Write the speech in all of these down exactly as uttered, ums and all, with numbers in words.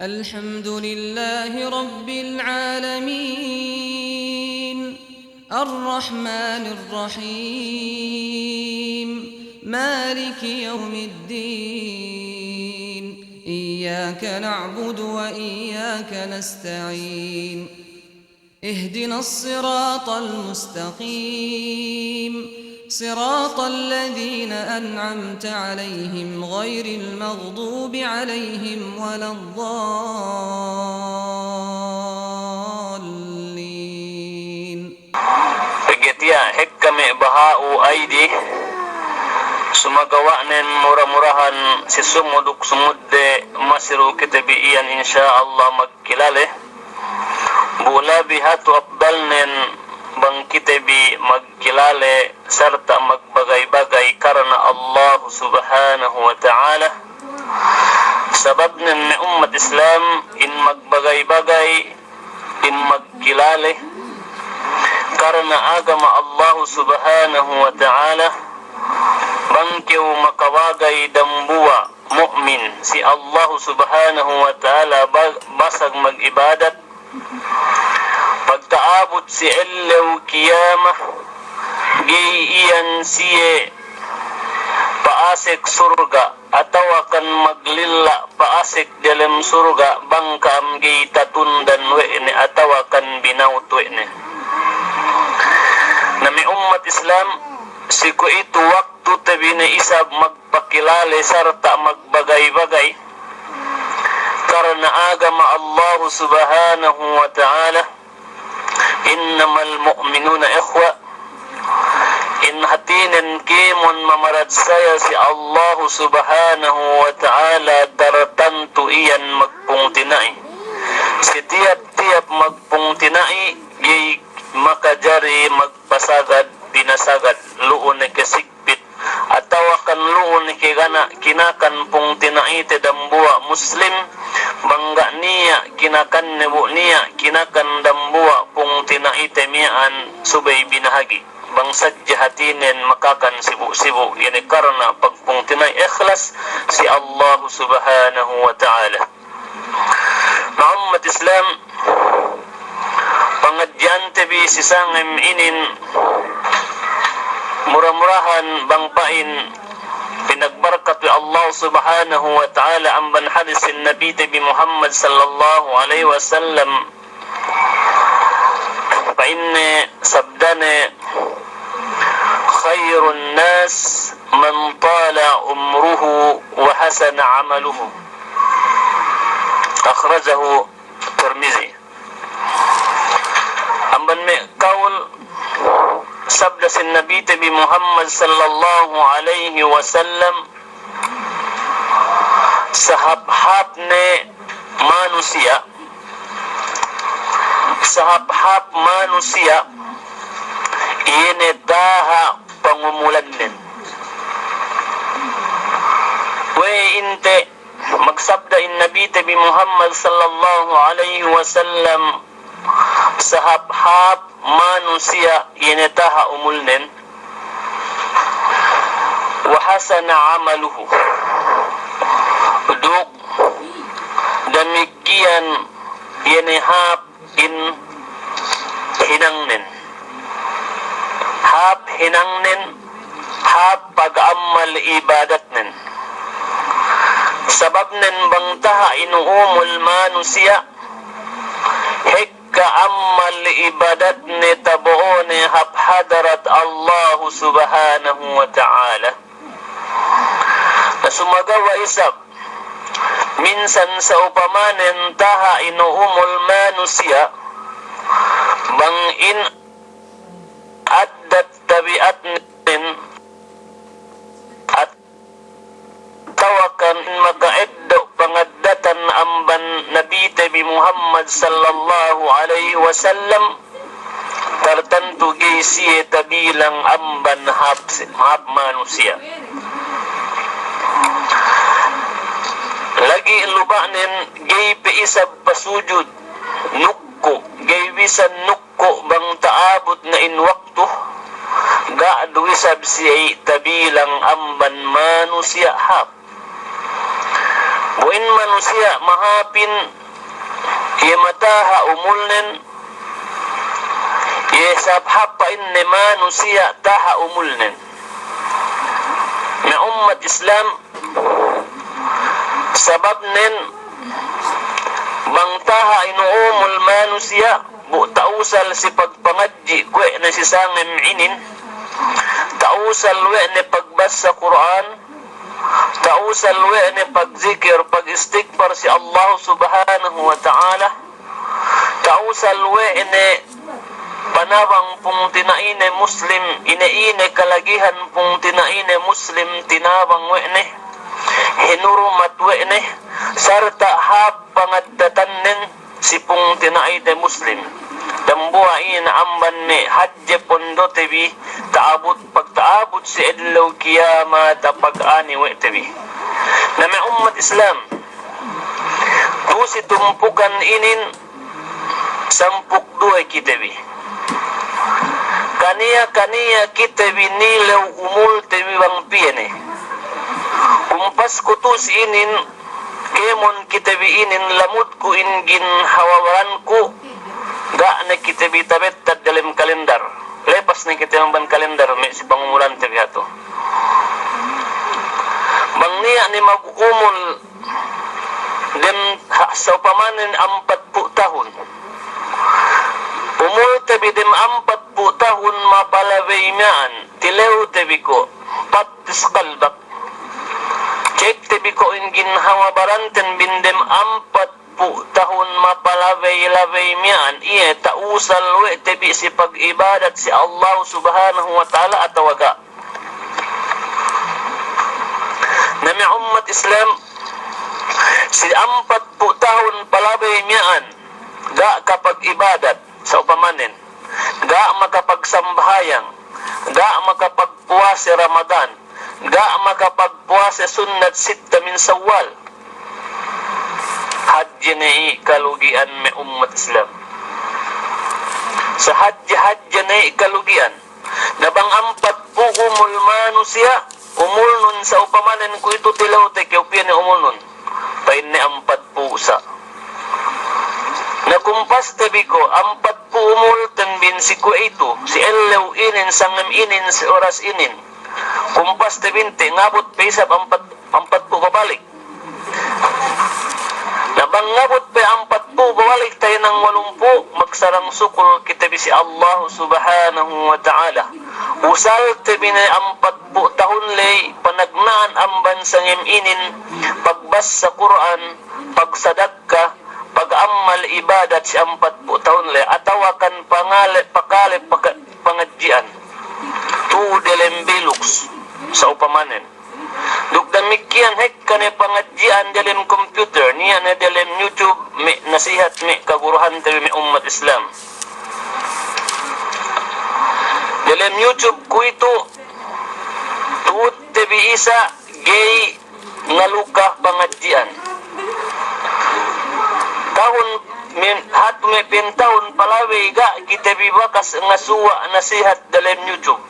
الحمد لله رب العالمين. الرحمن الرحيم. مالك يوم الدين. إياك نعبد وإياك نستعين. اهدنا الصراط المستقيم. صراط الذين أنعمت عليهم غير المغضوب عليهم ولا الضالين. Pegge' tiya' hekka me' baha'u aidi, sumagawa'nen mura-murahan si sumud duk sumudde masi du kite bi iyan, insya Allah, magkilale. Bu labi hatu apdalnen bang kite bi magkilale sarta' magbagay-bagay karna Allah Subhanahu wa Ta'ala. Sababnen me' ummat Islam, in magbagay-bagay, in magkilale karna agama Allah Subhanahu wa Ta'ala, bang kew makabagay dambuwa' mu'min si Allah Subhanahu wa Ta'ala ba-, basag mag'ibadat, pagta'abut si ellew kiyama, ga'i iyan siye pa'asek surga', atawakan maglilla' pa'asek delem surga' bang ka'am ga'i tatundan we' ne atawakan binawut we' ne. Na me' ummat Islam, si kuwe'itu waktu te bi ne isab mag- pakilale sarta' magbagay-bagay karna agama Allah Subhanahu wa Ta'ala. إنما المؤمنون إخوة. In hātinen kēmon mamaratsaya si Allah Subhanahu wa Ta'ala, tartantu iyan magpungtina'i. Si tiyap-tiyap magpungtina'i ga'i makajari magpasagad, pinasagad, lu'u ne ke sik- pit, atawakan lu'u ne ke gana' kinakan pungtina'ite dambuwa' Muslim, bang ga' niya' kinakanne bu niya' kinakan dambuwa' pungtina'ite miya'an subey binahagi', bang sadja hātinen makakan sibu'-sibu', iye ne karna' pagpungtina'i ikhlas si Allah Subhanahu wa Ta'ala. Na ummat Islam, pangadji'ante bi si sangem inin, mura-murahan bang pa'in pinagbarkat we' Allah Subhanahu wa Ta'ala amban hadis sin Nabite bi Muhammad sallallahu alaihi wasallam, pa'inne sabdane, خير الناس من طال عمره وحسن عمله. أخرجه الترمذي. Amban me' kaul sabda sin Nabite bi Muhammad sallallahu alaihi wasallam, sahāp-hāp ne manusiya', sahāp-hāp manusiya', iye ne taha' pangumulannen. We'ey inte magsabda in Nabite bi Muhammad sallallahu alaihi wasallam, sahāp-hāp manusiya' iye ne taha' umulnen, وحسن عمله, duk damikkiyan iye ne hāp in hinangnen. Hāp hinangnen, hāp pag'ammal ibadatnen. Sababnen bang taha' in umul manusiya', hek- ka'ammal ibadatne tabo'one hap hadarat Allahu Subhanahu wa Ta'ala. Na sumagawa' isab, minsan sa'upamanen taha' in umul manusiya', bang in addat tabi'atnen, at- tawakan maka'eddo' pangaddatan amban Nabite bi Muhammad sallallahu alaihi wasallam, tartantu ga'i siye tabilang amban hāp, hāp manusiya'. Lagi' luba'nen ga'i pe isab pasujud nukku', ga'i bisan nuk- ku' bang ta'abut ne in waktu, ga' du isab siye tabilang amban manusiya' hāp. Bu in manusiya' mahāpin, iye mataha' umulnen, iye sahāp-hāp pa'inne manusiya' taha' umulnen. Me' ummat Islam, sababnen bang taha' inu umul manusiya', bu ta'usal si pagpangadji' kuwe' ne si sangem inin, ta'usal we' ne pagbassa Kur'an, ta'usal we' ne pagzikir, pagistigfar si Allah Subhanahu wa Ta'ala, ta'usal we' ne panabang pungtina'ine Muslim, ine-ine kalagihan pungtina'ine Muslim tinabang we' ne, hinurmat we' ne, sarta' hāp pangaddatannen si pungtina'ite Muslim. Dambuwa' inin amban me' hadje pondote bi ta'abut, pagta'abut si ellew kiyamat pag'ani we' te bi. Na me' ummat Islam, tu'u si tumpukan inin sampū' duwe kite bi. Kaniya-kaniya kite bi nilew umulte bi bang piye ne. Kumpas ku tu'u si inin, kēmon kite bi inin lamud ku in ginhawa baranku, ga' ne kite bi tabettad dalem kalendar. Lepas ne kite amban kalendar me' si pangumulante bi hatu. Bang niya' ne magumul dem ha-, sa'upamanen ampatpū' tahun. Umulte bi dem ampatpū' tahun mapalabey miya'an, tilewte bi ko', fattish qalbak. Cekte bi ko' in ginhawa baranten bi dem ampatpū' tahun mapalabey-labey miya'an, iye ta'usal we' te bi si pag'ibadat si Allah Subhanahu wa Ta'ala atawa ga'. Na me' ummat Islam, si ampatpū' tahun palabey miya'an, ga' kapag'ibadat, sa'upamanen, ga' makapagsambahayang, ga' makapagpuwase Ramadan, ga' makapagpuwase sunnat sitta min Sawwal. Hadje ne i' kalugi'an me' ummat Islam. Sahadje-hadje ne i' kalugi'an. Na bang ampatpū' umul manusiya', umulnun sa'upamanen kuwe'itu tilewte kew piye ne umulnun. Pa'inne ampatpū' sa'. Na kumpaste bi ko' ampatpū' umulten bin si kuwe'itu, si ellew inin, sangem inin, si oras inin. Kumpaste binte ngabut pe isab ampat, ampatpū' pabalik. Na bang ngabut pe ampatpū' pabalik tahinang walumpū', magsarang sukul kite bi si Allah Subhanahu wa Ta'ala. Usalte bi ne ampatpū' tahun ley panagna'an amban sangem inin, pagbassa Kur'an, pagsadakka, pag'ammal ibadat si ampatpū' tahun ley, atawa kan pangale, pakale, paka-, pangadji'an. Tu'u delem Velux, sa'upamanen. Duk damikkiyan hekka ne pangadji'an delem computer, niya' ne delem YouTube, me' nasihat, me' kaguruhante bi me' ummat Islam. Delem YouTube kuwe'itu, tu'utte bi isa' gey ngaluka pangadji'an. Tahun min, hatu me' pin tahun palabey ga' kite bi bakas ngasuwa' nasihat dalem YouTube.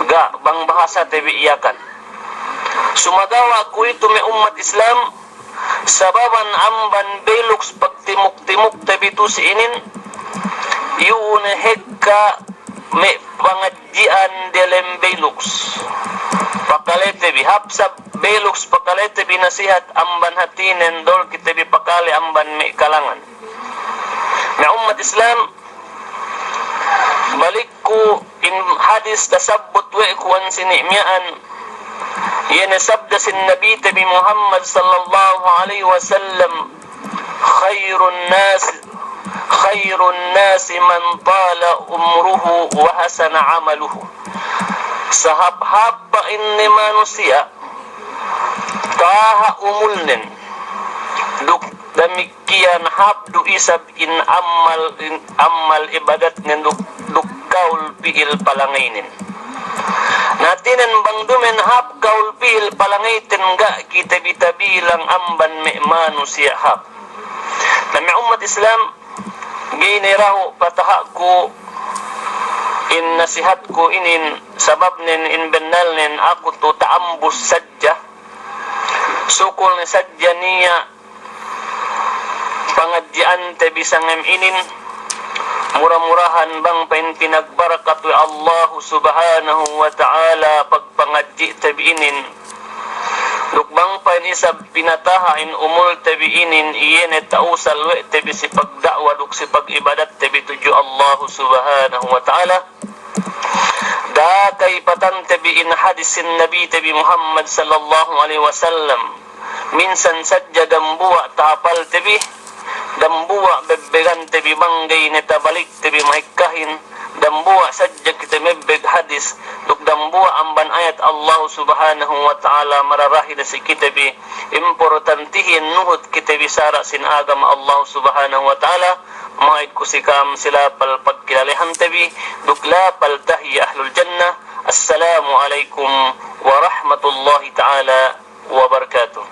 Ga', bang bahasate bi Yakan. Sumagawa' kuwe'itu me' ummat Islam, sababan amban Velux pagtimuk-timukte bi tu'u si inin, iyu' ne hekka me' pangadji'an delem Velux. Pakalete bi, hap sab Velux pakalete bi nasihat amban hātinen dol kite bi pakale amban me' kalangan. Me' ummat Islam, balik ku in hadis tasabbut we' ku ensini' miya'an, iye ne sabda sin Nabite bi Muhammad sallallahu alaihi wasallam, "Khairun nas, khairun nasi man tala umruhu wa hasuna amaluhu." Sahāp-hāp pa'inne manusiya', taha' umulnen, duk damik- kiyan hāp du isab in ammal, in ammal ibadatnen duk, duk kawul pi'il palangeynen. Na hātinen bang duma'in hāp kawul pi'il palangeyten ga' kite bi tabilang amban me' manusiya' hāp. Na me' ummat Islam, ga'i ne dahu' pataha'ku in nasihatku inin, sababnen in bennalnen aku tu ta'ambus sadja. Sukul ne sadja niya' pangadji'ante bi sangem inin, mura-murahan bang pa'in pinagbarakat we' Allahu Subhanahu wa Ta'ala pagpangadji'te bi inin. Duk bang pa'in isab pinataha' in umulte bi inin, iye ne ta'usal we' te bi si pagda'wa duk si pag'ibadatte bi tudju Allahu Subhanahu wa Ta'ala. Da'a kaypatante bi in hadis sin Nabite bi Muhammad sallallahu alaihi wasallam. Minsan sadja dambuwa' tahapalte bi, dambuwa' bebbegante bi bang ga'i ne tabalikte bi mahekkahin, dambuwa' sadja kite mebbeg hadis, duk dambuwa' amban ayat Allahu Subhanahu wa Ta'ala mararahi ne si kite bi, importantihin nuhut kite bi sara' sin agama Allahu Subhanahu wa Ta'ala. Ma'id ku si ka'am si lapal pagkilalehante bi, duk lapal tahiya ahlul jannah. Assalamu alaikum warahmatullahi ta'ala wabarakatuh.